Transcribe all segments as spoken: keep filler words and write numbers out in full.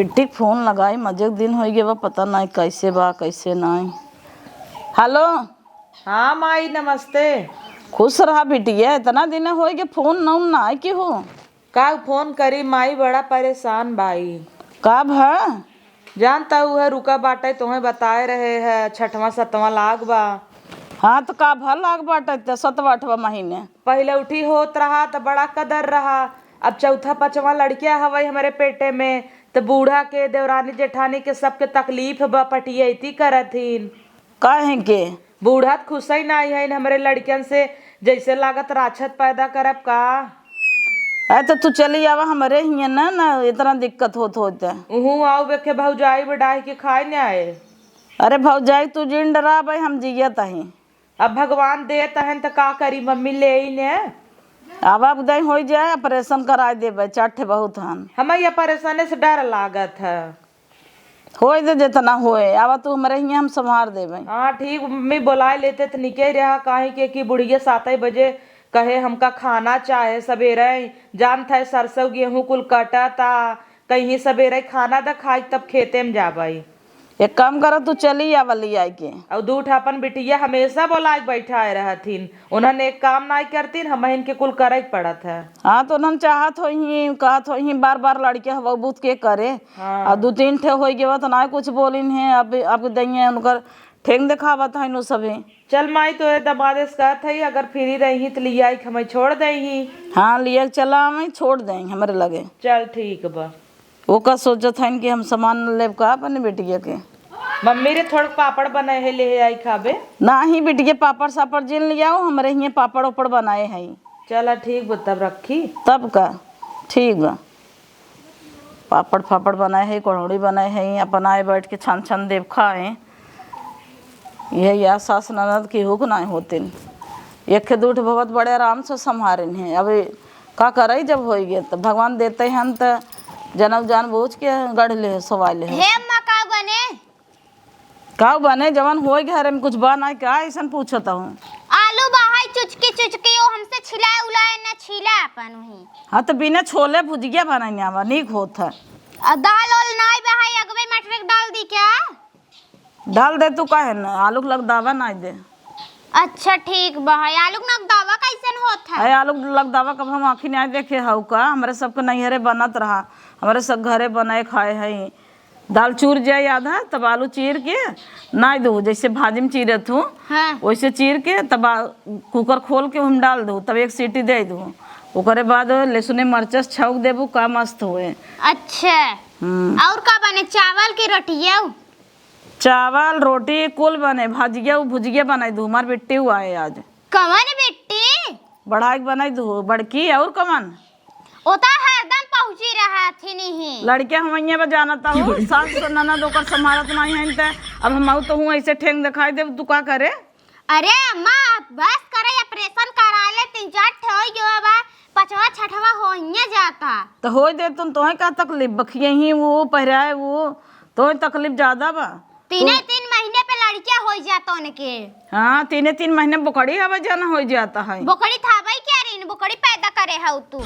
बिट्टी के फोन लगाई, मजे के दिन होइ गए बा, पता नाई कैसे बा, कैसे नाई। हेलो। हाँ माई, नमस्ते। खुश रहा बिटिया, इतना दिन होइ गए, फोन नौन नाई की हो। का फोन करी माई, बड़ा परेशान बाई। का भा? जानता हूँ है, रुका बाटे, तोहे बताए रहे है, छठवाँ सतवाँ लाग बा। हाँ, तो का भा लाग बाटे, त सतवाँ अठवाँ महीने। पहिले उठी होत रहा, त बड़ा कदर रहा। अब चौथा पचवाँ लड़किया हवई हमरे पेटे में, त बूढ़ा के, देवरानी जेठानी के, सबके तकलीफ बा, पटियैती करत हीन। काहे के? बूढ़ा त खुसै नाई है हमरे लड़कियन से, जैसे लागत राक्षस पैदा करब का। अरे, तो तू चली आवा हमरे हियाँ ना, ना इतना दिक्कत होत होत है। उहूँ आउ बेखे भौजाई बडाही के खाए न आए। अरे भौजाई, तू जिन डराबै, हम जियत अही। अब भगवान देत हन त का करी मम्मी, ले ही ने। अब, अब दई होइ जाए, ऑपरेशन कराए देबै, चार ठे बहुत हन। हमें ये ऑपरेशन से डर लागत है। होए दे जेतना होए, आवा तू हमरे हियाँ, हम संभार देबै। हाँ ठीक, मम्मी बोलाए लेते त निके रहा, काहे के कि बुढ़िया सातै बजे कहे हमका खाना चाहे सबेरे, जानत है सरसों गेहूँ कुल कटता, कहीं सबेरे खाना द खाई तब खेते में जाबै। एक काम करा, तू चली आवा लियाई के। अउ दू ठा अपन बिटिया हमेशा बोलाए के बैठाए रहथिन, उन्हन एक काम नाई करतीन, हमहिन के कुल करे के पड़त है। हाँ, तो उन्हन चाहत होइहीं, कहत होइहीं, बार बार लड़के हवा बूत के करे। हाँ। आ दू तीन ठे होइ गवा त ना कुछ बोलिन है, अब, अब दइए उनकर ठेंग देखावत है नु सभी। चल माई, तो ये दमाद से कहत है, अगर फ्री रही त लियाई के हमें छोड़ देही। हाँ, लिया के चला, हमें छोड़ देही हमरे लगे। चल ठीक बा। ओका सोचत हन कि हम सामान लेब का अपने बेटिया के। मम्मी रे, थोड़ पापड़ बनाए है, ले आई खाबे। नाही बिटिया, पापड़ सापड़ जिन लियाओ, हमरे हियाँ पापड़ ओपड़ बनाए है। चला ठीक बा, तब रखी। तब का, ठीक बा। पापड़ फापड़ बनाए है, कढ़ौड़ी बनाए है, अपन आए बैठ के छान छान देब खाए। यह या सास ननद की हुक नाई होतिन। एक खे दू ठे भगत बड़े आराम से संभारिन है। अब का करई, जब होई गए त भगवान देते हन त जनऊ जान बूझ के गढ़ ले, सोवाई ले। हे अम्मा, का बने? का बने, जवन होई घर में कुछ बा ना का, ऐसन पूछत हूँ। आलू बहाई चुचकी चुचकी, ओ हमसे छिलाए उलाए न छीला अपन वही। हाँ, तो बिना छोले भुजिया बनाई आवा, नीक होत है। आ दाल ओल नाई बहाई, अगवे मटर के डाल दी क्या? डाल दे तू, काहे न आलू के लगदावा नाई दे। अच्छा ठीक बा, है आलू के लगदावा कैसन होत है? अरे आलू के लगदावा कब हम आँखी नाई देखे हऊ का, हमरे सबके नैहरे बनत रहा, हमरे सब घरे बनाए खाए है। दाल चूर जाए आधा, तब आलू चीर के नाई दू, जैसे भाजी में चीरत हूँ, हाँ। वैसे चीर के तब आ-, कुकर खोल के हम डाल दू, तब एक सीटी दे दू। ओकरे बाद लहसुने मरचा से छौंक देबू, का मस्त होए। अच्छा। हम्म। और का बने, चावल की रोटिया? चावल, रोटी, कुल बने, भाजिया, भुजिया बनाई दू, हमार बेटी आए आज। कवन बेटी? बढ़ाई के बनाई दू, बड़की, और कवन? ओ त हरदम पहुँची रहत ही नहीं। लड़के हम इहाँ बा जानत हूँ, सास तो ननद ओकर संभारत नहीं है, त अब हम आऊ तो हूँ ऐसे ठेंग दिखाई देब, तू का करे? अरे अम्मा, बस करे, ऑपरेशन करा ले, तीन चार ठे होई गयो बा, पचवा छठवा होइए जाता। तो होई दे तुम, तोहे का तकलीफ, बखिए ही वो, पहिराए वो, तोहे तकलीफ ज्यादा बा। तीने तू तीन महीने पे लड़किया होई जाता उनके। हाँ, तीने तीन महीने बोकड़ी हवा जाना होई जाता है। बोकड़ी था भाई क्या रीन, बोकड़ी पैदा करे हऊ तू।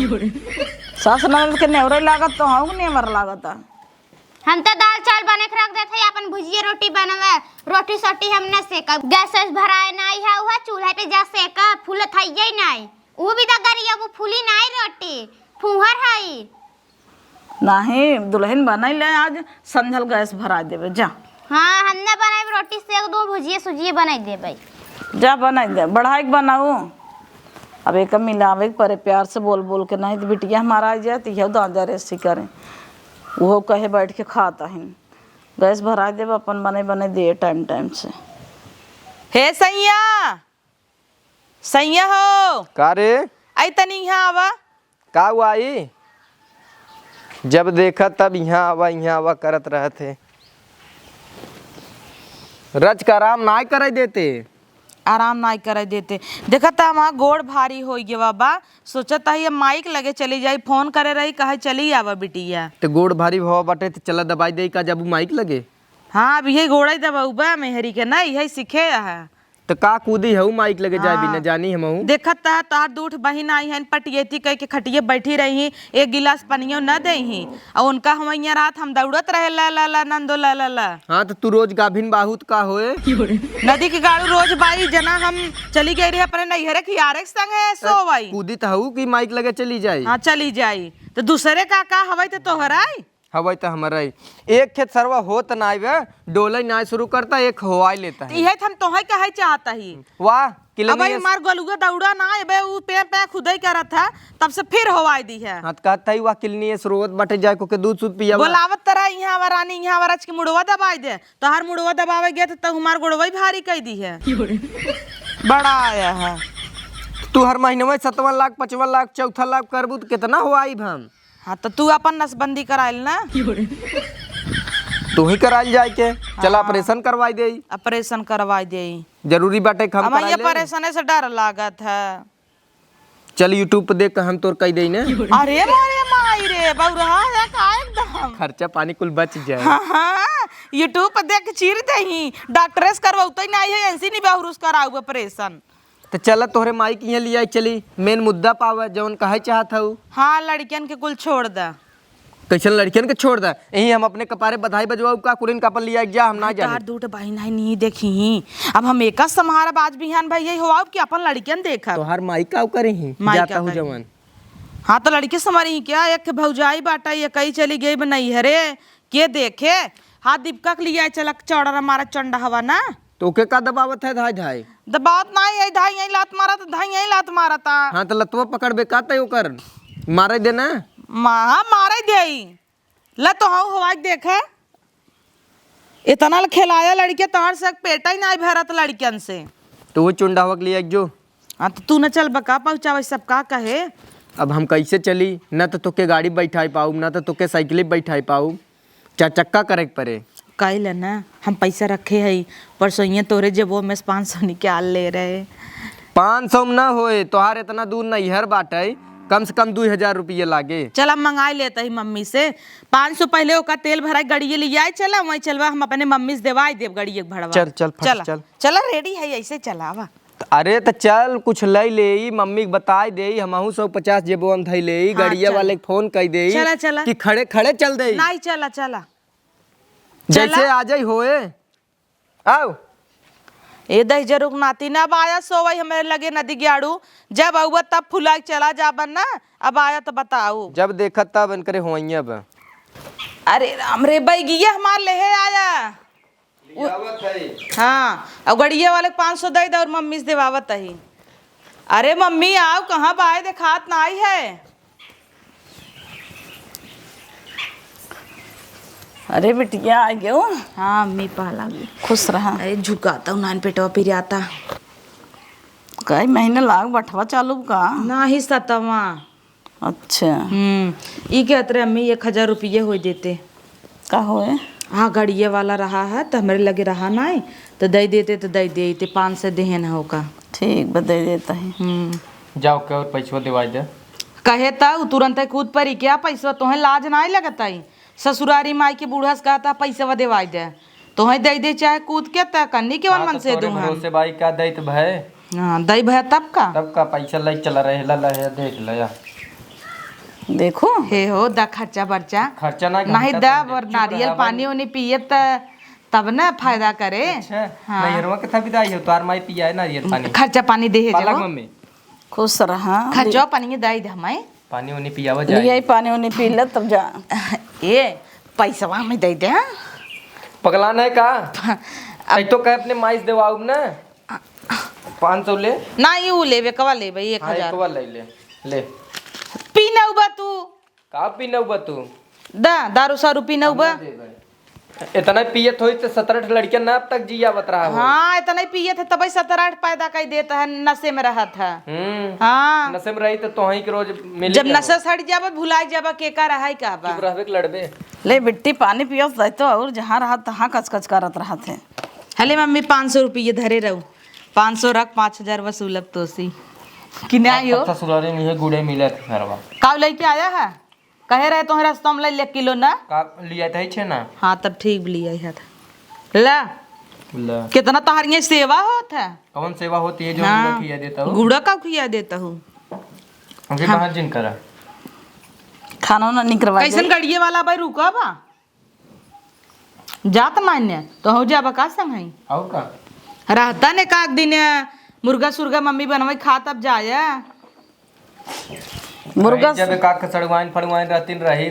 सास ननद के नेवरे लागत तो हऊ नेवर लागत। हम तो दाल चावल बने के रख देत है, अपन भुजिया रोटी बनवे, रोटी सोटी हम न सेकब। गैस वैस भराए नाई है, उहे चूल्हे पे जा सेका, फूलत है ये नाई। ऊ भी तो गरिया, वो फूली नाई रोटी, फुहर है। नाही, दुल्हन बनाई ले, आज संझल गैस भरा देबे, जा। हाँ, हम न बनाई, रोटी सेक दो, भुजिया सुजिया बनाई देबे। जा बनाई दे, बढ़ाई के बनाऊ। अब एक मिलावे के परे प्यार से बोल बोल के, नहीं तो बिटिया हमारा आ जाए तो यह दादा रेसी करे। वो कहे बैठ के खाता है। गैस भरा देबे, अपन बने बने दे टाइम टाइम से। हे सैया, सैया हो। का रे? आई तनी यहाँ आवा। का हुआ आई? जब देखा तब इहाँ आवा, इहाँ आवा करत रहत है। रच के आराम नाय करे देते। आराम नाय करे देते। देखा त हमार गोड़ भारी होई गवा बा। सोचत हई अब माई के लगे चली जाई, फोन करे रही, कहे चली आवा बिटिया। ते गोड़ भारी भवा बाटे त चला दबाई दे का जाबू माई के लगे? हाँ, अब यही गोड़े दबाऊ बा मेहरी के ना, यही सीखे है। त का कूदी हऊ माइक लगे जाए हाँ। बिना जानी हमहू। देखत त तोहार दूठ बहिन आई हन, पटियेती कह के खटिये बैठी रही, एक गिलास पनियो न देही। और उनका हम यहाँ रात हम दौड़त रहे, ला, ला, ला, नंदो, ला, ला, ला। हाँ, त तू रोज गाभिन बाहू त का होए? नदी के गाड़ू रोज बाई, जना हम चली गई रहे अपने नैहरे के यारे के संग है, सोवई। कूदी त हऊ कि माइक लगे चली जाई? हाँ, चली जाई। त दूसरे का, का हवई त तोहराई? हवई त हमराई। एक खेत सरवा होत नाई बे, डोलई नाई शुरू करता, एक होआई लेता है। इहे त हम तोहे कहे चाहता ही। वाह, अब किलनी भाई एस- हमार गोलुआ दौड़ा ना, एबे ऊ पे, पे खुदई करत है, तब से फिर होवाई दी है। हाँ, त कहत हई, वाह, किलनी एस रोवत बाटे, जाए को के दूध सूध पियावा। बोलावत त रहा इहाँ आवा रानी, इहाँ आवा, रच के मुड़वा दबाई दे। तोहार मुड़वा दबावे गया त, त हमार गोड़वा ही भारी कई दी है। बड़ा आया है। तू हर महीने में सतवाँ लाख, पचवाँ लाख, चौथा लाख करबू त कितना होवाई हम? हाँ, त तू अपन नसबंदी कराइल ना। तू ही कराइल जाए के। चला, हाँ। ऑपरेशन करवाई देई। ऑपरेशन करवाई देई। जरूरी बाटे कि हम हम कराई ये ले। ऑपरेशने से डर लागत है। चल, YouTube पे देख के हम तोर कई देई ने। अरे मोरे माई रे, बौरहा है का एकदम? खर्चा पानी कुल बच जाए। हाँ, हाँ, YouTube पे देख के चीर देही। डॉक्टरे से करवाउते नहीं है, ऐसी नहीं बहुरुस कराऊ ऑपरेशन। त चला तोहरे माई के यहाँ लियाई चली, मेन मुद्दा पावे, जौन कहे चाहत हऊ। हाँ, लड़कियन के कुल छोड़ द। कैसन लड़कियन के छोड़ द? यही हम अपने कपारे बधाई बजवाऊ का, कुलिन का अपन लियाई जा, हम ना भाई, जाने। तोहार दूठ बहिन है, नहीं देखी। अब हम एका संभारब आज बिहान भाई यही होआब कि अपन लड़कियन देखब? तोहार माई का करे ही? माई जाता का हूँ करे? जवन। हाँ, त लड़की संभारी क्या? एक भौजाई बाटा, ये कई चली गई बा नैहरे, के देखे? हाँ, दीपका के लियाई चला, चौड़ा मारा चंडा हवा ना। त ओके का दबावत है धाई धाई? दबावत नाई है, धाई यहीं लात मारत, धाई यहीं लात मारता। हाँ, त लतवा पकड़बे का तय ओकर? मारे दे ना। मा-, हाँ, मारे देई। ल तो हऊ हवाई देखे। इतना ल खेलाया लड़के, तोहर से पेट ही नाई भरत लड़कन से। त वो चुंडा हवा के लिए जो। हाँ, त तू न चल बका पहुँचावे, सब का कहे? अब हम कैसे चली? न त तोके गाड़ी बैठाई पाऊब, न त तोके साइकिल बैठाई पाऊब। चार चक्का करे के परे। काहे ला ना, हम पैसा रखे हई, परसोइये तोरे जेबो में से पाँच सौ निकाल ले रहे। पाँच सौ में ना होए, तोहार इतना दूर नैहर बाटे, कम से कम दुई हजार रुपये लागे। चल, हम मंगाई लेत ही मम्मी से, पाँच सौ पहले ओका तेल भराई गड़िये ले आए, चला वहीं चलवा, हम अपने मम्मी से देवाई देब गड़िये के भड़वा। चल, चल, फट चला। चल। चला, रेडी है, ऐसे चलावा। त अरे त चल, कुछ लई लेई, मम्मी के बताई देई, हमहू सौ पचास जेबवा में धई लेई, हाँ, गड़िया चल। वाले के फोन कई देई चला, चला। कि खड़े खड़े चल देई। नाई, चला, चला। जैसे चला। आ जाई होए। आओ। ए दहिजरुक नाती ना, अब आया सोवई हमरे लगे नदी ग्याड़ू, जब अउबा तब फुला के चला जाबन ना, अब आया त बताऊ। जब देखत तब इनकरे होइया बा। अरे राम रे, बैगिया हमार लेहे आया। लियावत है। हाँ, अब गड़िया वाले के पाँच सौ दे दे और मम्मी से देवावत ही। अरे मम्मी, आओ, कहाँ बाय देखात नाई है? अरे बिटिया, आ गयो। हाँ मम्मी, पहला भी। खुश रहा। अरे झुकाता हूँ, नान पेटवा पिराता। कई महीने लाग बठवा चालू का? नाही, सतवा। अच्छा। हम्म, ई कहत रहे, "अम्मी, एक हजार रुपये होई देते।" का होए? हाँ, गड़िया वाला रहा है, त हमरे लगे रहा नाई, त दे देते, त दे देते, पाँच सौ देहन है ओका। ठीक बा, दे देता है। हम्म। जाओ के और पैसवा देवाई दे। कहे त उ तुरंत कूद परी, "क्या पैसवा? तोहे लाज नाई लगत है? ससुरारी माई के बूढ़ा से कहता पैसवा देवाई दे।" तोहे दे दे चाहे कूद के, त कन्नी के वन हाँ, मन तो से तोरे दूँ हम। भरोसे बाई का दैत भय। हाँ, दई भय तब का? तब का पैसा लई चला रहे, ला, ला, है, देख ले या। देखो। हे हो, दा खर्चा बर्चा। खर्चा ना, नहीं घाटा दा, तो और देखो, नारियल बराबर। पानी उनी पिए त तब ना फायदा करे। अच्छा, हाँ। नैहरवा के था विदाई हो, तोहार माई पिया है नारियल पानी। खर्चा पानी दे है पालक जब। मम्मी। खुश रहा। खर्चा पानी दे दे हमें। पानी उनी पियावा जाए। लियाई पानी उनी पी ले तब जा। ए, पैसवा हमें दे दे, हाँ? पगला नहीं का? अब तै तो कहे अपने माई से देवाउब ना। पाँच सौ ले। ना, ये वो लेबे, कवा लेबे, हाँ, एक हजार। एक बार ले ले, ले। पी ना उबा तू। का पी ना उबा तू? दा, दारू सारू पी ना उबा। हम ना देबे। इतना पियत होई तो सत्रह ठे लड़कियां ना अब तक जियावत रहा होई। हाँ, इतना ही पियत है, तबे सत्रह पैदा कर देता है, नशे में रहत है। हम्म। हाँ। नशे में रही तो तोहई के रोज मिली जब के नशा हो। सड़ जाबा, भुलाई जाबा, के का रहा है, का बा? चुप रहबे के लड़बे। ले बिट्टी, पानी पियो, जाए तो और जहाँ रहत, तहाँ कचकच करत रहत है। हले मम्मी, पाँच सौ रुपये धरे रहू, पाँच सौ रख, पाँच हजार वसूलब तोसी। कि नहीं हो? ससुरारी नहीं है, गुड़े मिला था घरवा। काव लेके आया है? कहे रहे तोहे रस्तों में ले, ले किलो ना? का लिया था, छे ना? हाँ, तब ठीक लिया है था। ला। ला। कितना तोहर यहाँ सेवा होत है। कौन सेवा होती है जो हाँ। गुड़ा खिया देता हो? गुड़ा का खिया देता हो? अभी हाँ। बाहर जिन करा। खाना ना निकरवा कैसन दे। गड़िए वाला भाई रुका बा? जात मान्य, तो हो जाबा का संग है? और का? रहता ने का दिन मुर्गा सुर्गा मम्मी बनवाई खा तब जाया। मुर्गा नहीं, जब से का सड़वाइन फड़वाइन रहतीन रही,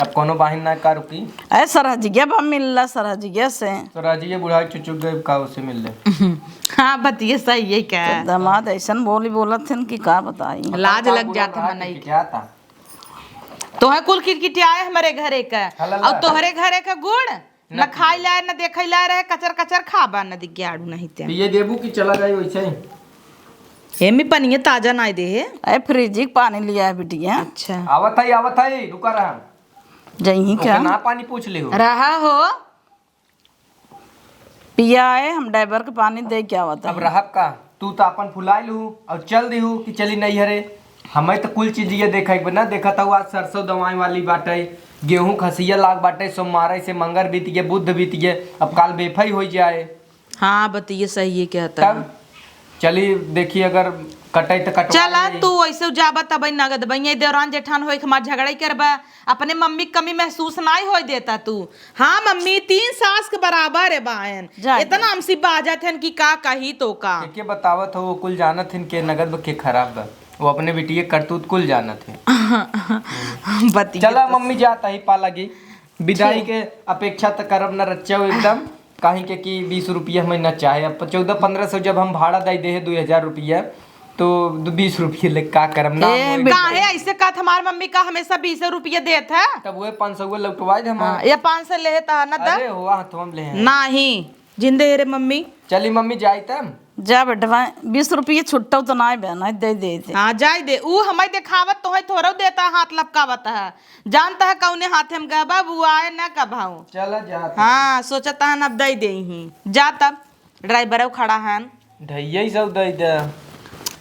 अब कोनो बाहिन ना का रुकी। ए, सरहजिया बा मिलला, सरहजिया से। सरहजिया बुढ़ाई चुचुक गए, का उसे मिल ले। हाँ, बतिये सही है क्या? तो दामाद ऐसन बोली बोलत हन कि का बताई। लाज लग जात है मनई के। क्या था? तोहे कुल किटकिटियाए हमरे घरे का, हला ला। और तोहरे घरे का गुड़, न न। खाई लाए, न देखे लाए रहे, कचर कचर खाबा, न दिग्याड़ू नहीं ते। पिए देबू कि चला जाई वैसे ही? एमे पनिये ताजा नाई दे है। ए, फ्रिज के पानी लिया है बिटिया। अच्छा। आवत है, आवत है, रुका रहा। जइही ओके, क्या? ना पानी पूछ ले हो। रहा हो। पिया है, हम ड्राइवर के पानी दे के आवत अब है। रहब का? तू तो अपन फुलाइल हूँ और चल दी हूँ कि चली नहीं हरे। हमें तो कुल चीज ये देखा एक बार ना देखा था, आज सरसों दवाई वाली बाटे, गेहूं खसिया लाग बाटे, सोमवार से मंगर बीत गए, बुध बीत गए, अब काल बेफई हो जाए। हाँ, बतिये सही है कहता। तब चली देखी अगर कटाई तो कटवा चला, ले। तू ऐसे जाबा तब नगद बइया देवरान जेठान होई के हमार झगड़ा ही करबा। अपने मम्मी के कमी महसूस नाई होई देता तू। हाँ मम्मी, तीन सास के बराबर है बायन। जा, इतना जा। हमसे बाजत हन कि का कही तो का। के, के बतावत हो, वो कुल जानत हन के नगद बा के खराब बा। वो अपने बिटिया करतूत कुल जानत है। बतिये चला तो मम्मी जाता ही पा लगी। विदाई ठीक। के अपेक्षा त करब न रच्चो एकदम। काहे के कि बीस रुपया हमें न चाहे। अब चौदह पन्द्रह सौ जब हम भाड़ा दे दे है, दो हजार रुपया, तो दो, बीस रुपया ले का करब ना ए, होई। काहे ऐसे कहत, हमार मम्मी का हमेशा बीस रुपया देत है? तब वो पाँच सौ वो लौटवाए दे हम। हाँ, ये पाँच सौ ले है त ना द। अरे हुआ तो हम ले हैं। नाही, जिंदे है रे मम्मी। चली मम्मी जाई तब। जा बेटवा, बीस रुपया छुट्टो तो ना बे, ना दे दे दे। हाँ, जाई दे। ऊ हमें देखावत तो है, थोड़ो देता, हाथ लपकावत है। जानता है कौने हाथे में गबा, वो आए ना कभाऊ। चला जाता। हाँ, सोचता है अब दे दे ही। जा तब, ड्राइवर खड़ा है। ढैया ही सब दे दे।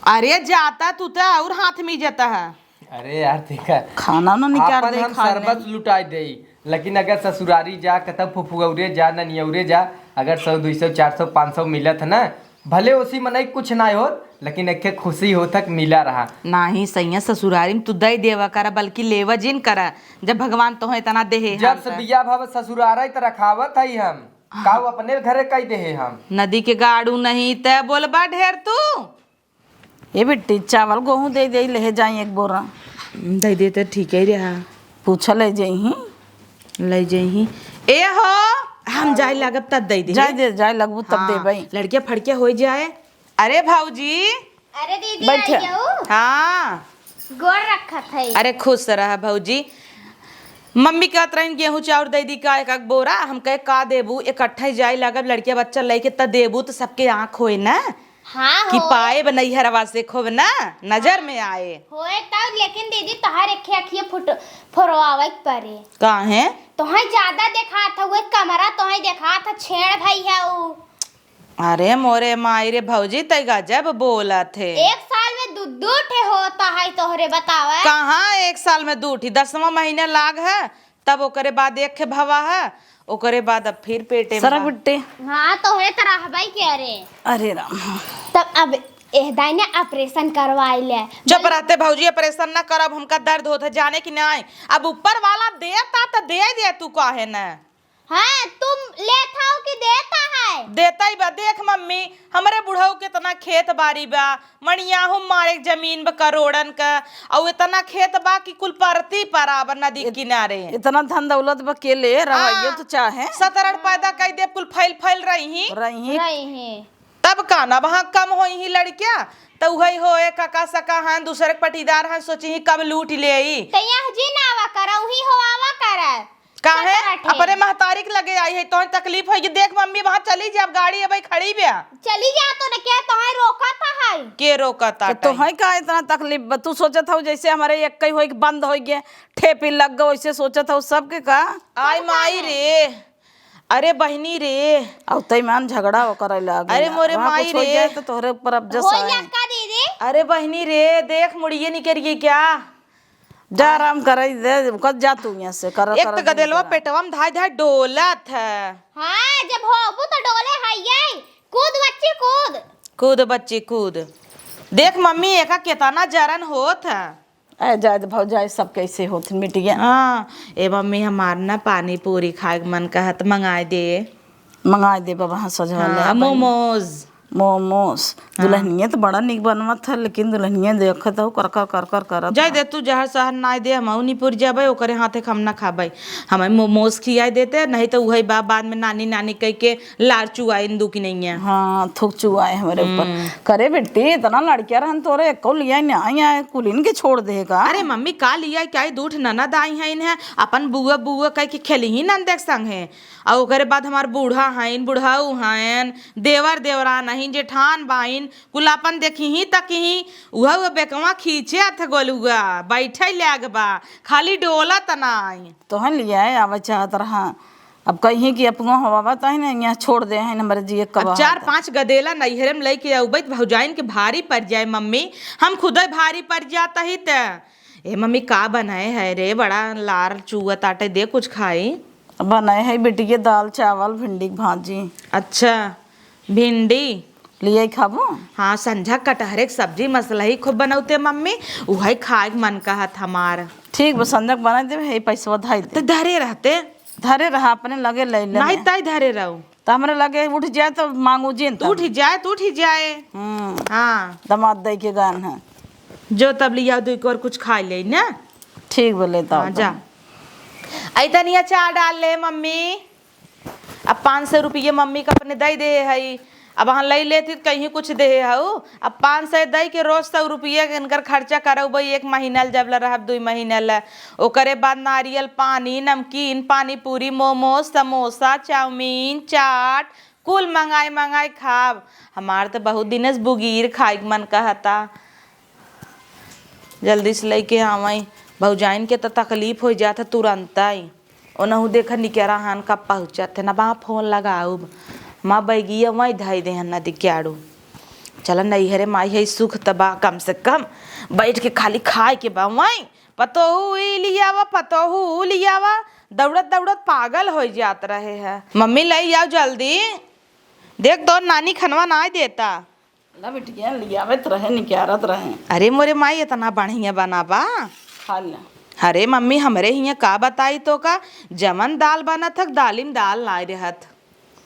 अरे जाता तू तो और हाथ में जाता है। अरे यार, देखा, खाना ना निकाल आपन दे हम खाने। शरबत लुटाई दे, लेकिन अगर ससुरारी जा, कतौ फुफुगौरे जा, ननियौरे जा, अगर सौ, दुई सौ, चार सौ, पाँच सौ मिलत है ना, भले ओसी मनई कुछ ना होत, लेकिन एके खुशी होत है कि मिला रहा। नाही सैया, ससुरारी में तू दे देवा करा, बल्कि लेवा जिन करा, जब भगवान तोहे इतना देहे जब हम से त। बिया भाव ससुरारी त रखावत है हम, का वो अपने घरे कई देहे हम? नदी के गाड़ू नहीं त बोलबा ढेर तू। ए बिट्टी, चावल गेहूं दे दे, ले जाई एक बोरा। दे दे त ठीक है रहा। पूछा ले जइही। ले जइही। ए हो, हम जाए लागब तब दे दे। जाए दे, जाए लगबू तब हाँ, देबई। लड़किया फड़किया हो जाए। अरे भौजी। अरे दीदी, बैठे। आई जाऊ। हाँ। गोर रखत है। अरे खुश रह भौजी। मम्मी कहत रहिन गेहूं चाउर दे दी का एक, एक बोरा, हम कहे का देबू, इकट्ठे जाए लागब लड़किया बच्चा लेके त देबू त सबके आँख होए ना। हाँ कि हो। पाएब नैहरवा से खूब ना नजर में आए। होए तब, लेकिन दीदी तोहार एक अखिया फुट-, फोरवावे के परे। काहे? तोहे ज्यादा देखात है, वो कमरा तोहे देखात है, छेड़ भई है उ। अरे मोरे माई रे भौजी, तै गजब बोलत है। एक साल में दू, दू ठे होता है तोहरे बतावे। कहाँ एक साल में दू ठी? दसवाँ महीना लाग है, तब ओकरे बाद एक ठे भवा है, ओकरे बाद अब फिर पेटे में सरक बा। बिट्टे। हाँ, तोहरे त रहबई के रे। अरे राम। तब अब एह दाई ने ऑपरेशन करवाई ले। चुप रहते भौजी, ऑपरेशन ना करब, हमका दर्द होत है, जाने कि नहीं। अब ऊपर वाला देता त दे दे, तू काहे न? हाँ, तुम लेत हो कि देता है? देता ही बा। देख मम्मी, हमरे बुढ़ऊ कितना खेत बारी बा, मणियाहू मारे जमीन बा करोड़न का, अउ इतना खेत बा कि कुल परती परा बा नदी इत-, किनारे। इतना धन दौलत बा के ले रहा, हाँ, ये तो चाहे। सतरन पैदा कई दे, कुल फैल फैल रही ही। रही ही। रही ही। तब का ना वहाँ कम होई ही लड़किया, त उहई होए काका सका हैं, दूसरे के पटीदार हैं, सोची ही कब लूट ले ई। त यहाँ जी ना आवा करा, उही हो आवा करा। काहे? सतरह ठे। अपने महतारी के लगे आई है, तोहे तकलीफ होई कि देख मम्मी, वहाँ चली जा, अब गाड़ी अबे खड़ी बा। चली जा तो न, के तोहे रोकत है? के रोकत तो है? तोहे का इतना तकलीफ बा? तू सोचत हऊ जैसे हमारे एक कई होई कि बंद होई गए, ठेपी लग गए, वैसे सोचत हऊ सबके का? आई माई रे, अरे बहिनी रे। अब तई मान झगड़ा करे लागे अरे ना। मोरे वहाँ माई कुछ हो रे। जाए तो तोहरे ऊपर अब जस होई आए। जा का दीदी? अरे बहिनी रे, देख मुड़िए निकल गई क्या? जा आराम करे दे, कब जा तू यहाँ से, कर, एक कर तो दे गदेलवा तेरा। पेटवा में धाय धाय डोलत है। हाँ, जब होबू तो डोले है ये। कूद बच्ची कूद। कूद बच्ची कूद। देख मम्मी, एका केतना जरन होत है। ए, जाए दे भौजाई, सब कैसे होत मिटिया। हाँ, ए मम्मी, हमार ना पानी पूरी खाए के मन कहत, मंगाए दे। मंगाए दे बाबा, हाँ, सजवा ले हाँ, अपन। मोमोज। मोमोज। हाँ। दुल्हनिया तो बड़ा निक बनवत है, लेकिन दुल्हनिया देखत हो कर कर कर कर करत जाए है। दे तू, जहर सहर नाय दे, हम नहीं पुर जाबे, ओकरे हाथे के हम ना खाबे। हमें मोमोज खियाए देते, नहीं तो उहे बा, बाद में नानी नानी कह के लार चुआइन दू कि नहीं है। हाँ, थूक चुआए हमरे ऊपर। हम्म। करे बेटी, इतना लड़किया रहन तोरे, एको लिया नहीं आए, कुलीन के छोड़ दे का? अरे मम्मी, का लिया, क्या ही दूठ ननद आई है इन्हें, अपन बुआ बुआ कह के खेली ही नंद एक संग है। और ओकरे बाद हमार बूढ़ा हइन, बुढ़ऊ हइन, देवर देवरान हइन, जेठान बाइन, कुल अपन देखिहीं तकिहीं, उहउ बेकवा खींचे अथ गोलुआ, बैठे लाग बा, खाली डोलत नाई। तोहन लियाए आवे चाहत रहा, अब कहीं कि अपनो हवा बताई ना, यहाँ छोड़ दे हैं, हमारे जिए अब कब चार आता। पाँच गदेला नैहरे में लइके अउबे त भौजाइन के भारी पड़ जाए मम्मी, हम खुदे भारी पड़ जात ही त। ए मम्मी, का बनाए है रे, बड़ा लार चुअत आटे, दे कुछ खाई। बनाए है बेटिए दाल चावल भिंडी के भाजी। अच्छा, भिंडी? लियाई खाबो? हाँ, संझा कटहरे के सब्जी मसलही खूब बनौते मम्मी, उहइ खाए के मन कहत हमार। ठीक बा, संझा के बनाइ देबे, हे पैसवा धाइ दे। त धरे रहते। धरे रहा, अपने लगे ले ले। नहीं, तय धरे रहू। त हमरे लगे उठ जाए त मांगू जिन त। उठ जाए त उठ जाए। हम्म। हाँ। दमाद दइ के गान है। जो तब लिया, दुइ कोर कुछ खाइ ले ना। ठीक बोले तब हाँ, तो। जा। अइ तनी अचार डाल ले मम्मी। अब पाँच सौ रुपये मम्मी का अपने दइ देहे हई, अब हाँ लइ लेती त कहीं कुछ देहे हऊ। अब पाँच सौ दइ के रोज सौ रुपये के इनकर खर्चा करउबइ एक महीना ल, जब ल रहब दुइ महीना ल। ओकरे बाद नारियल पानी, नमकीन, पानी पूरी, मोमोज, समोसा, चाउमीन, चाट, कुल मंगाइ मंगाइ खाब। हमार त बहुत दिने से बुगीर खाइ के मन कहता। जल्दी से लइके आवइ, भौजाइन के त तकलीफ होइ जात है तुरंतइ। ओनहु देखा निकरा हन कब पहुँचत है, ना बा फोन लगाउब। माँ बैगिया वहीं धइ देहन ना दिक्याड़ू। चला नैहरे माई है सुख त बा, कम से कम बैठ के खाली खाए के बा वहीं। पतोहू ई लियावा, पतोहू ऊ लियावा, दौड़त दौड़त पागल होइ जात रहे है। मम्मी लइ आउ जल्दी, देख तोर नानी खनवा नाय देता। ला बिटिया, लियावत रहे, निकारत रहे। अरे मोरे माई, इतना बढ़िया बना बा। खा ले। अरे मम्मी, हमरे हियाँ का बताई तोका, जवन दाल बनत हक, दाली में दाल नाय रहत।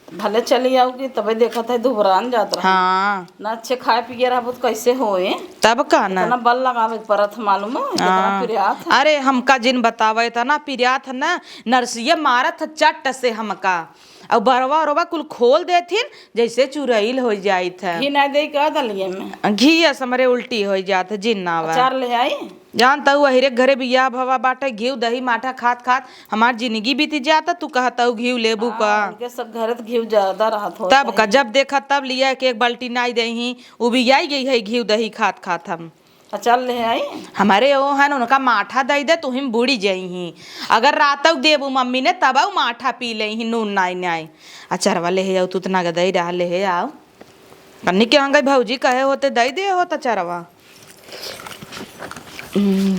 भले चली आउगी, तबे देखत है, दुबरान जात रहे। हाँ। ना अच्छे खाए पिए रहबो त कैसे होए? तब का ना? इतना बल लगावे के परत है, मालूम है? कितना हाँ। पिरियात है। अरे हमका जिन बतावे, इतना पिरियात है ना, नरसिया मारत है चट्ट से हमका। अउ बरवा ओरवा कुल खोल देथिन, जैसे चुरैल होइ जाइत है। घी नाय देइ का दलिये में? घी अस हमरे उल्टी होइ जात है, जिन ना आवा। अचार ले आई? जान तउ अहिरे घरे बियाह भवा बाटे, घीव दही माठा खात खात हमार जिनगी बीती जाता, तू कहत हऊ घीव लेबू का? हाँ, उनके सब घरे त घीव ज्यादा रहत होत तब का, है। जब देखा तब लिया एक एक बाल्टी नाई देही, उबियाई गई है घीव दही खात खात हम। अचार ले आई? हमरे ओ हन, उनका माठा दइ दे, तुहिम बुड़ी जइहीं। अगर रातउ देबू मम्मी ने, तबउ माठा पी लेइहीं, नून नाई नाई। अचरवा लेहे आउ, तू तना गदई रहा, लेहे आउ। कन्नी के हंगई भौजी कहे होते, दइ दे होत अचरवा। हम्म।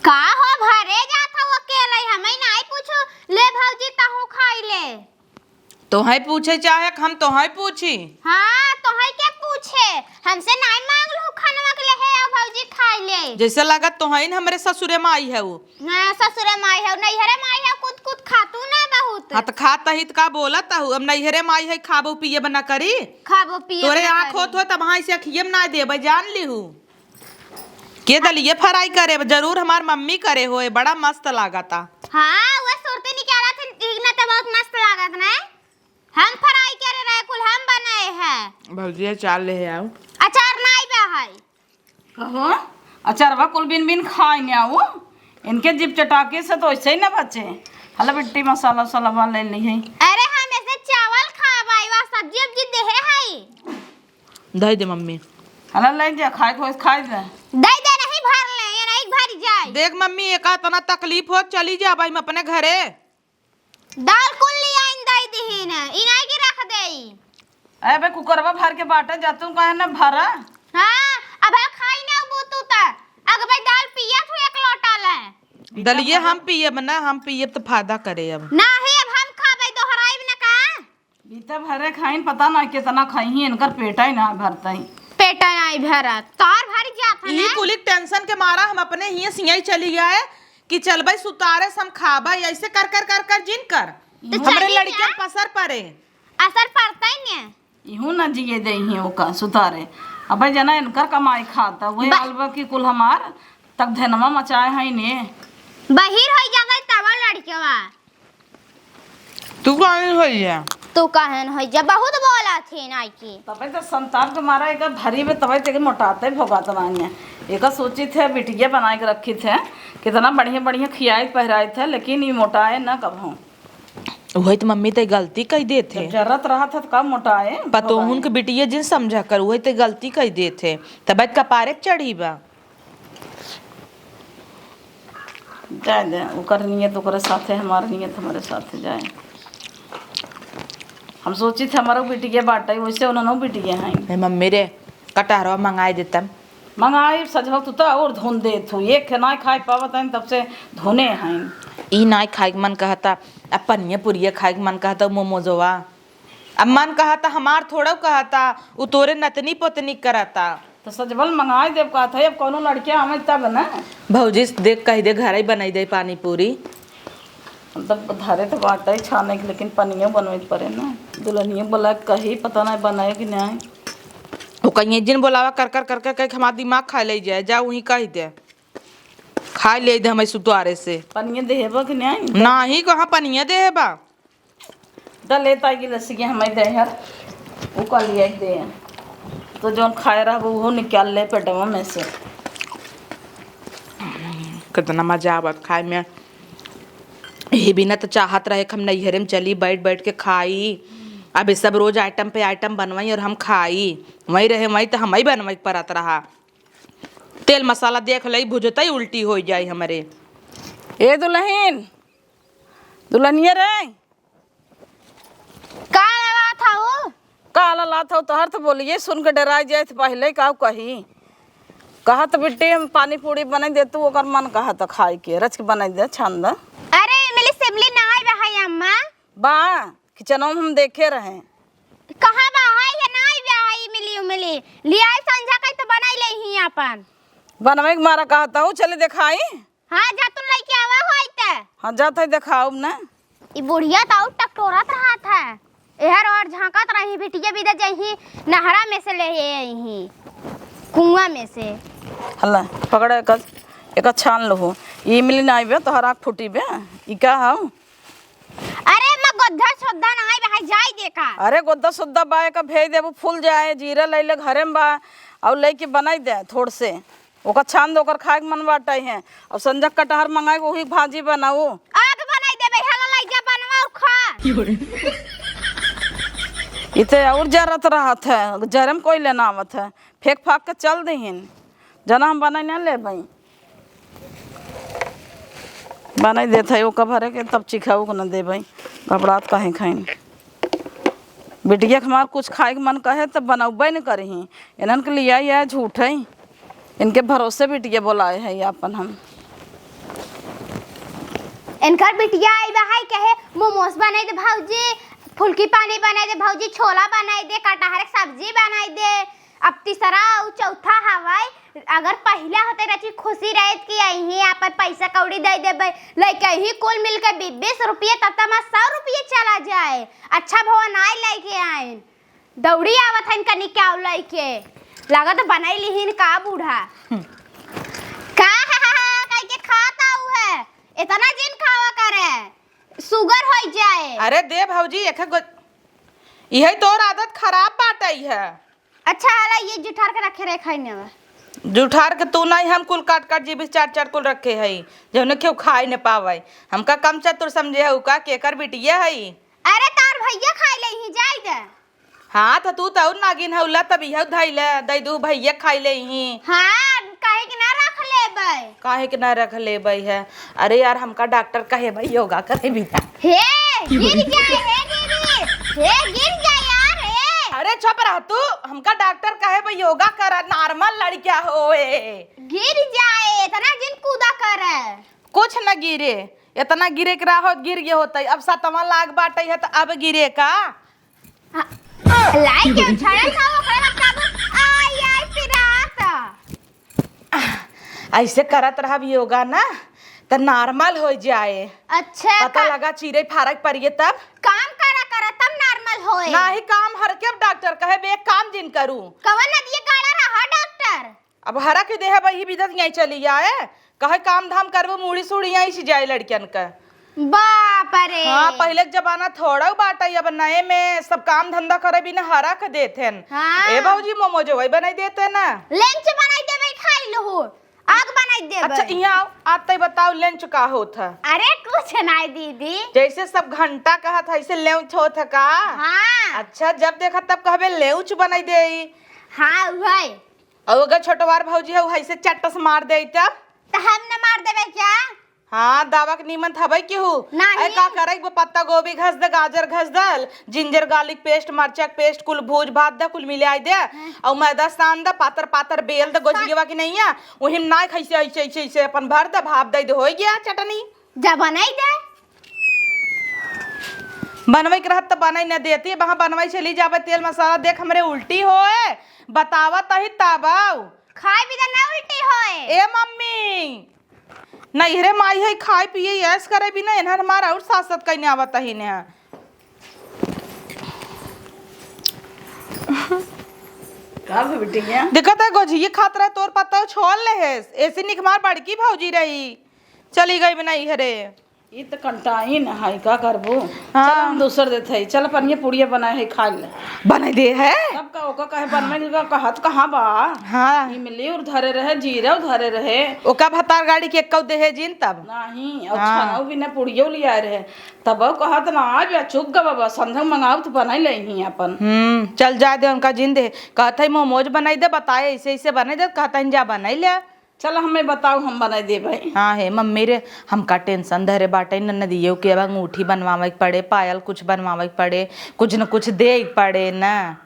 का हो, भरे जात हो अकेले, हमें नाई पूछो, ले भौजी, तहूँ खाई ले। तोहई पूछे चाहे हम तोहई पूछी? हाँ, तोहई के पूछे? हमसे नाई मांग लू खनवा के लेहे आउ भौजी खाई ले। जैसे लागत तोहई न हमरे ससुरे माई है वो। हाँ, ससुरे माई है, नैहरे माई है, कूद कूद खातू ना बहुत। हाँ, त खात ही त का बोलत हऊ? अब नैहरे माई है, खाबो पिए बना करी। खाबो पिए तोरे बना आँख करी। होत हो तब हाँ इसे अखिए में ना देबे, जान लिहू। के दलिये फ्राई करे, जरूर हमार मम्मी करे होए, बड़ा मस्त लागता। हाँ, वह सुरती निकाला थे, ठीक ना, तो बहुत मस्त लागत ना। हम फ्राई करे रहे, कुल हम बनाए हैं। भौजी, अचार लेहे आउ। अचार नाई बा है। कहो, अचारवा कुल बिन बिन खाए न आउ। इनके जीभ चटाके से तो ऐसे ही ना बचे। हला बिट्टी मसाला उसाला ले ली है। अरे, हम ऐसे चावल खाए भाई, वह सब्जी उब्जी देहे है। दे दे मम्मी। हला ले जा, खाए को खाए जा। दे दे, नहीं भर ले, ये नहीं भर जाए। देख मम्मी, एका इतना तकलीफ हो, चली जा भाई, हम अपने घरे। दाल कुल ले आइन दे दीहिन, इनाई के रख देई। अबे कुकरवा भर के बाटे, जा तू कहे न भरा। हाँ, अब खाई ना वो तू ता। अग भाई दाल पिया तू एक दलिये हम पियब ना, हम पियब त फायदा करे अब। नाही, अब हम खाबै, दोहराइब ना का? बीता भरे खाइन, पता ना केतना खाइहीं, इनकर पेटा ही ना भरतइ। पेटा नाही भरत, तोर भर जात है ई ना। कुलिक tension के मारा हम अपने हिये सियाई चली आए कि चलबै सुतारे से हम खाबै, ऐसे कर कर कर कर जिन कर। तो हमरे चली लड़कियन जा। पसर पड़े। असर पड़तइ ने। इहू न जिए देइहीं ओका सुतारे। अबे जना इनकर कमाई खाता, वही बा- अलबा की कुल हमार तक धनवा मचाए हैं ने। बहिर होइ जाबै तब लड़कवा। तू काहे न होइ जा? तू काहे न होइ जा? बहुत बोला थी नाई की। तबे तो संताप के मारा एक धरी में तबे तेके मोटाते भोगात बानी। एक सोची थे बिटिया बनाए के रखी थे, कितना बढ़िया बढ़िया खियाए पहिराए थे, लेकिन ई मोटाए न कबहूँ। वही तो मम्मी ते गलती कई देत है। जब जरूरत रहा था तो कब मोटाए? पतोहुन के बिटिया जिन समझा कर, वही ते गलती कई देत है। तबे कपारे चढ़ी बा। जाए दे, ओकर नियत ओकरे साथे, हमार नियत हमरे साथे जाए। हम सोची थे हमारो बिटिया बाटे, वैसे उन्होंने बिटिया हैं। ए मम्मी रे, कटहरवा मंगाई देतम। मंगाई, सजवा तू तो और धुन देत हो। एक खे नाई खाए पावत हैं, तब से धुने हैं। ई नाई खाए के मन कहता, अब पनिया पुरिया खाए के मन कहता, मोमोजवा। अब मन कहता, हमार थोड़ा कहता, उ तोरे नतनी पोतनी करता। तो सजवल मंगाई देब कहत है, अब कौनो लड़के आवे तब न। भौजी से देख कह दे, घर ही बनाई दे पानी पूरी। हम तो धरे तो बाटे छाने के, लेकिन पनियो बनवे के पड़े न। दुल्हनियो बोला कही, पता नहीं बनाए कि नहीं। वो कहीं जिन बोलावा कर कर कर कर कह के हमार दिमाग खा ले जाए, जा वहीं कह दे, खा ले दे हमें सुतवारे से। पनिया देहेबा कि नहीं? नाही, कहाँ पनिया देहेबा? द लेता गिलसिया हमें दे हर, उ का लिया दे। तो जौन खाए रहबो उहो निकाल ले पेटवा में से। कितना मजा आवत खाए में। यही बिना तो चाहत रहे कि हम नैहरे में चली, बैठ बैठ के खाई। अब ये सब रोज item पे item बनवाई और हम खाई। वहीं रहे, वहीं तो हमही बनवाई के परत रहा। तेल मसाला देख लई, भुजतई उल्टी होइ जाई हमरे। ए दुल्हन, दुल्हनिया रे, का ललात हऊ? का ललात हऊ? तोहर तो बोलिए सुन के डराइ जाए थे पहिले, का कही? कहत बिट्टी हम पानी पूरी बनाई दे, तू ओकर मन कहत खाए के, रच के बनाई दे, छान दे। अरे, इमली सिमली नाई बा है अम्मा। बा, किचनवा में हम देखे रहे। कहाँ बा है? ये नाई बा है इमली उमली। लियाई संझा कई तो बनाई लेइहीं अपन। बनवे के मारा कहत हऊ, चली देखाई। हाँ, जा तू लइके आवा होई त। हाँ, जात है देखाउब ना। ई बुढ़िया त और टकटोरत रहत है। एहर ओहर झाँकत रही, बिटिया बिदा जइहीं, नहरा में से लेहे अइहीं, कुआँ में से। हल्ला, पकड़ एक, एक छान लहो। ई इमली नाई बे, तोहर आँख फूटी बे। ई का हऊ? अरे, मैं गोद्धा सोद्धा नाई बे, जाई देखा। अरे, गोद्धा सोद्धा बा, एका भेज देबू, फूल जाए, जीरा लइले घरे में बा, और लइके बनाई दे थोड़ से। ओकर छान दे, ओकर खाए के मन बाटे है। और संजक कटहर मंगाए, वही भाजी बनाऊ। आग बनाई देबे, हाला लाई जा, बनवा और खा। इते और जरत रहत है, जरे में कोई लेना आवत है, फेंक फाक के चल देहिन। जना हम बनाई ना लेबई, बनाई देत है, ओकर भरे के तब चिखाऊ को न देबई, घबरात काहे खाइन। बिटिया के हमार कुछ खाए के मन कहे त बनौबे न करही। इन्हन के लिया या झूठ है, इनके भरोसे बिटिया बोलाए है आपन हम। इनकर बिटिया आई बा है कहे, "मोमोज बनाई दे भौजी, फुल्की पानी बनाई दे भौजी, छोला बनाई दे, कटहर के सब्जी बनाई दे।" अब तीसरा और चौथा हवाई, अगर पहिला होते रहती खुशी रहत कि अइहीं आपन पैसा कौड़ी दे देबे, लइके ही कुल मिलके बीस बीस रुपये, तब तक हमार सौ रुपये चला जाए। अच्छा भवा नाई लइके आइन, दौड़ी आवत हइन कनी क्या लइके, लागत बनाई लिहिन का बूढ़ा। का कह के खाता हऊ है, इतना जिन खावा करे, sugar होइ जाए। अरे दे भौजी, एक गो, इहे तोर आदत खराब बाटइ है। अच्छा, हला ये जुठार के रखे रहे खाई में। जुठार के तू नहीं, हम कुल काट काट जीभ चाट चाट कुल रखे हई, जौने केहू खाई न पावे। हमका कम चतुर समझे हऊ का, केकर बिटिया हई? अरे तार भैया खाई लेइहीं, जाई दे। हाँ, त तू त और नागिन हऊ, ला तब इहउ धई ले, दई दू भैया खाई लेइहीं। हाँ, काहे के ना रख लेबै? काहे के ना रख लेबै है? अरे यार, हमका डॉक्टर कहे भाई योगा करे बिना। हे, गिर जाए, हे दीदी, हे, गिर जाए यार, हे। अरे चुप रह तू, हमका डॉक्टर कहे भाई योगा करा, normal लड़किया होए। गिर जाए, इतना जिन कूदा करे। कुछ न गिरे, इतना गिरे के रहा होत गिर गए होतइ। अब सतवाँ लाग बाटइ है त अब गिरे का? हाँ, लाई के उछाड़ल था ओकरे बाद काबू। आई, आई, पिरात। ऐसे करत रहब योगा ना, त normal होइ जाए। अच्छा, पता का लगा चिरई फारक परिए तब। काम करा करा तब normal होए। नाही काम हर के अब डॉक्टर कहे बे एक काम जिन करू। कवन नदिया गाड़ा रहा डॉक्टर? अब हरा के देह बही बिदत यहीं चली आए, कहे काम धाम करबो, मूड़ी सूड़ी यहीं से जाए लड़कियन का। बाप रे। हाँ, पहिले के जमाना थोड़ा बाटइ, अब नए में सब काम धंधा करे बिना हरा के देत हन। हाँ। ए भौजी, मोमोजो वही बनाई देते ना। Lunch बनाई देबे, खाई लहू। आग बनाई देबे। अच्छा, यहाँ आओ, आते बताओ lunch का होत है? अरे कुछ नाई दीदी। जैसे सब घंटा कहत है, ऐसे lunch होत है का? हाँ। अच्छा, जब देखा तब कहबे lunch बनाई दे। हाँ, वही। और अगर छोटवार भौजी है, वही से चट्ट से मार दे तब? तो हम न मार देबे क्या? हाँ, दावा के नीमन थबई केहू। नाही। ऐ का करे, वो पत्ता गोभी घस दे, गाजर घस दे, ginger garlic paste, मरचा के paste, कुल भूज भात दे, कुल मिलाई दे, हाँ। और मैदा सान दे, पातर पातर बेल दे, गोजिएवा की नहीं है, वही में नाई खैसे ऐसे, ऐसे, ऐसे अपन भर दे, भाप दे दे, हो गया चटनी। जा बनाई दे। बनवे के रहत त बनाई न देती, वहाँ बनवे चली जाबे, तेल मसाला देख हमरे उल्टी होए, बतावत ही तब आऊ। खाए भी त ना उल्टी होए। ए मम्मी, नैहरे माई है, खाए पिए ऐश करे भी ना, इन्हन हमार और सासत कहीं आवत ही ने। का हो बिटिया? दिक्कत है, गोझिए खात रहे, तोर पत्ता छोड़ ले है। ऐसे निक हमार बड़की भौजी रही, चली गई भी नैहरे। ई त कंटाइन है, का करबू? हाँ। चल, हम दूसर देत है। चल, अपन ये पुड़िया बनाए है, खा ले। बनाई दे है? तब का, ओका कहे बनवे के का कहत कहाँ बा? हाँ। इमली और धरे रहे, जीरा और धरे रहे। ओका भतार गाड़ी के कौ देहे जिन तब? नहीं, और हाँ। छनौ भी ना, पुड़ियो ले आए रहे। तब वो कहत ना, आज बा, चुक गवा बा, संझा मंगाऊ त बनाई ले ही अपन। हम्म, चल जाए दे, उनका जिन दे। कहत है मोमोज बनाई दे, बताए ऐसे ऐसे बनाई दे, कहत है जा बनाई ले। चल, हमें बताओ, हम बनाई देबै। हाँ हे मम्मी रे, हमका tension धरे बाटे, ननदियो के अब अंगूठी बनवावे के पड़े, पायल कुछ बनवावे के पड़े, कुछ न कुछ दे के पड़े ना।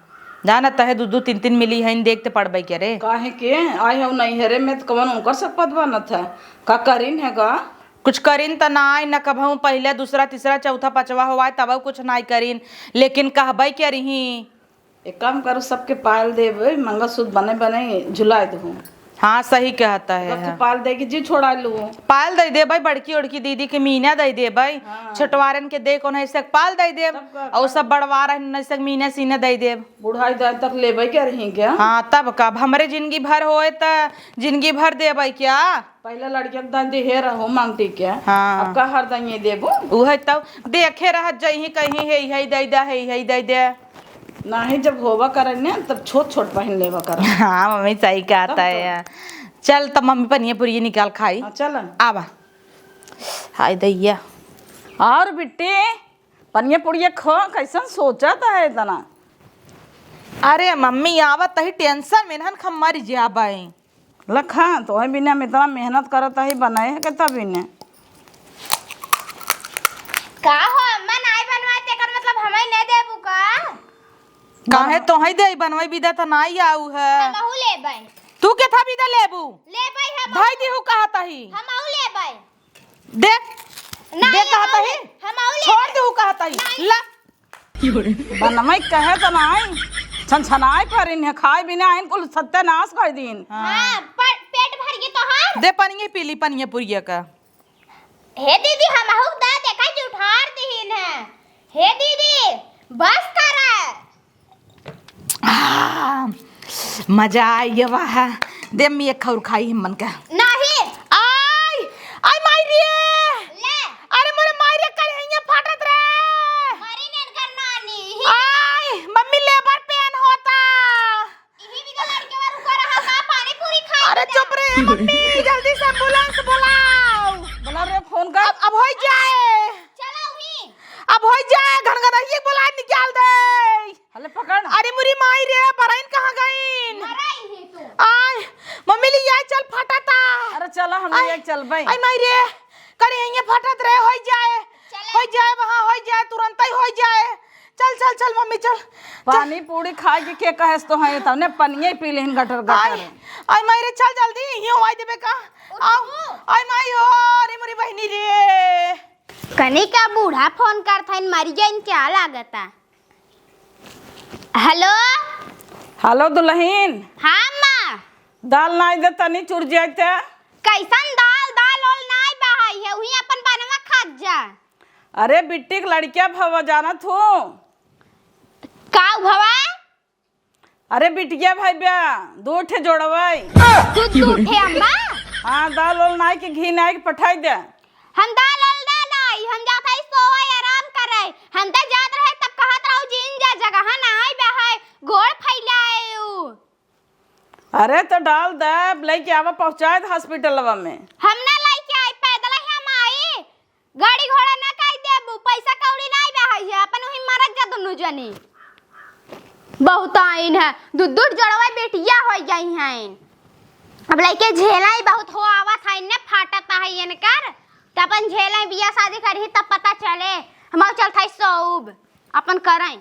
जानत है, दू दू तीन तीन मिली है, देखते पड़बै के रे। काहे के आए हो नैहरे में, तो कवन उनकर सब पद बनत है? का करीन है का? कुछ करीन त ना आए, न कबहूँ पहले, दूसरा, तीसरा, चौथा, पाँचवा हो आए, तब कुछ ना करीन, लेकिन कहबै के रही। एक काम करो, सबके पायल देबे, मंगलसूत्र बने बने झुलाए दहू। हाँ, सही कहता है, सबके हाँ। पायल दे के जी छोड़ा लू। पायल दे देबै, बड़की उड़की दीदी के मीना दे देबै, हाँ। छोटवारन के दे कौन है, से पायल दे देब, तब का, और सब बड़वार है, नहीं से मीना सीना दे देब। बुढ़ाई दाई तक लेबै के रही क्या? हाँ, तब का, अब हमरे जिंदगी भर होए त जिंदगी भर देबै क्या? पहले लड़किया के दाई देहे रहो मांगटी के, हाँ। अब का हर दाई देबो? उहे तब देखे रहत जइही कहीं, हे, हे दे दे, हे, हे दे दे। नाही, जब होबा करे ने, तब छोट छोट पहिन लेबा कर। हाँ, मम्मी सही कहता तब है तो। यार। चल, तब मम्मी पनिया पुरिया निकाल खाई। हाँ, चल। आवा। हाय दैया। और बिट्टी, पनिया पुरिया खो, कैसन सोचत है इतना? अरे मम्मी, आवत ही tension में हन, हम मर जाबै। लखा, तोहे बिना हम इतना मेहनत करत ही, बनाए है के तभी ने। का हो अम्मा, नाई बनवाए, तेकर मतलब हमई नहीं देबू का? काहे बनवा- तोहई दे बनवाई, बिदा त नाई आऊ है। हमहू लेबै। तू के था बिदा लेबू? लेबै हम। भाई दिहू कहत ही। हमहू लेबै। दे। नाई, दे कहत हमहू ही। ले-, हमहू लेबै। छोड़ दिहू कहत ही। नाई। ला। बनवाई कहे त नाई, छनछनाए पर इन्हें खाए बिना आइन कुल सत्यानाश कर दीन। हाँ, पर पेट भर गई तोहार। दे पनिये पी ली, पनिये पुरिया का। हे दीदी, हमहू दा देखा जुठार दीन है। हे दीदी, बस करा। आ, मजा आई गया, वाह। दे मी एक खौर खाई हिम्मन का। नहीं। आई, आई माई रे। ले। अरे मोरे माई रे, करिहैया फाटत रे। मरी नेनकर नानी। आई, मम्मी labor pain होता। इही भी तो लड़के वाला रुका रहा का पानी पूरी खाए अरे बिना। चुप रे मम्मी, जल्दी से ambulance बुलाओ। बुला रे, फोन कर। अब, अब होई जाए। चला उही। अब होई जाए, घनघनहिए बुला निकाल दे। हले पकड़। अरे मुरी माई रे, बरइन कहाँ गइन? मराई है तू। आय, मम्मी ले आए, चल फटाता। अरे चला, हम आय, ले चलबै। आय माई रे, करिहैया फटत रहे, होई जाए। चला। होई जाए, वहाँ होई जाए, तुरंत ही होई जाए। चल, चल, चल, मम्मी, चल। पानी पूरी खाए के, के कहेस तो है, तउने पनिये पी लेहिन गटर, गटर। आई, आई माई रे, चल जल्दी, हियो आई देबे का? आओ, आई माई हो, अरे मोरी बहिनी रे। कनिका बूढ़ा फोन करत हइन, मरि गइन का लागता। हेलो। हेलो दुलहिन। हाँ अम्मा। दाल नाई दे तनी चुर जाते। कैसन दाल, दाल ओल नाई बहाई है, उही अपन बनवा खात जा। अरे बिट्टी के लड़किया भवा जानत हूँ। का भवा? अरे बिटिया भाई बा, दू ठे जोड़वई। तू दू ठे अम्मा? हाँ, दाल ओल नाई के घी नाई के पठाई दे। हम दाल ओल ना लाई, हम जात हई सोवई आराम करई। हम त जात रहे तब कहत रहू जिन जा जगह नाई बहाई, गोड़ फैलाए उ। अरे तो डाल दे, लइके आवा पहुँचाए दे हॉस्पिटलवा में। हम ना लइके आई, पैदल ही हम आई। गाड़ी घोड़ा ना काई देबू, पैसा कौड़ी नाई बहाई है, अपन उही मरत जा दुनू जनी। बहुत आइन है, दू दू जोड़वा बेटिया होइ गई हैं। अब लइके झेलाई बहुत हो आवत है, इन्ने फाटत है इनकर, त अपन झेलाई बियाह शादी करही तब पता चले। हम चलत है सोउब, अपन करई।